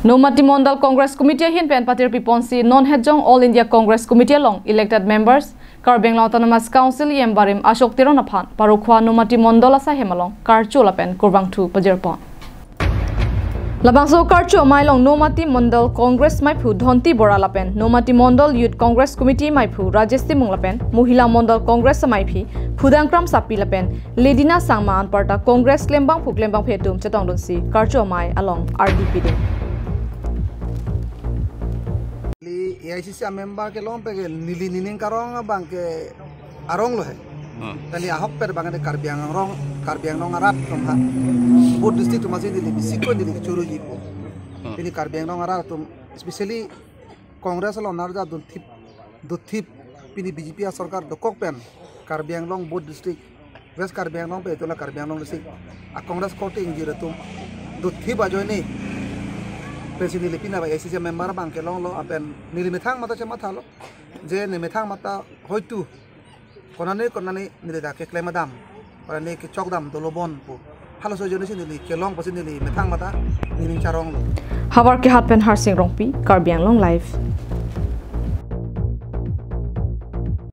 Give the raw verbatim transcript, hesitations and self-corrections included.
Nomati Mondol Congress Committee ahin pen patirpi ponsi non hetjong All India Congress Committee along elected members Karbi Anglong Autonomous Council E M barim Ashok Teron aphan Parokhowa Nomati Mondol asaihem along karcho lapen kurvangthu pajirpon. Labangso karcho amei along Nomati Mondol Congress maiphu Dhonti Bora lapen Nomati Mondol Youth Congress Committee maiphu Rajesh Timung lapen Mohila Mondol Congress amaiphi Phudang Kramsapi lapen Ledina Sangma anparta Congress klembangphu klembangphi atum chetongdunsi karcho amei along ardi pidun. Neli A I C C a member kelong peke neli nining karong abang ke arong lo he. Hmm. Kali ahok per bang de Karbi Anglong, Karbi Anglong arat atum ha. Both district atum asi neli bisiko neli churu jipo. Hmm. Neli Karbi Anglong arat atum, especially Congress along narja dunthip, dunthip pini B J P a sorkar dokok pen Karbi Anglong both district, West Karbi Anglong pe itola Karbi Anglong district a Congress korte ingjir atum dunthip ajoine pensi neli pina ba A I C C member abang kelong lo, apen neli methang mata chematha lo je ne methang mata hoitu konane konane neli ta keklem adam, konane kechok dam dolo bon pu halaso ajoine si neli kelong pusi neli methang mata nining charong lo. Howraghat pen Harsing Rongpi, Karbi Anglong Live.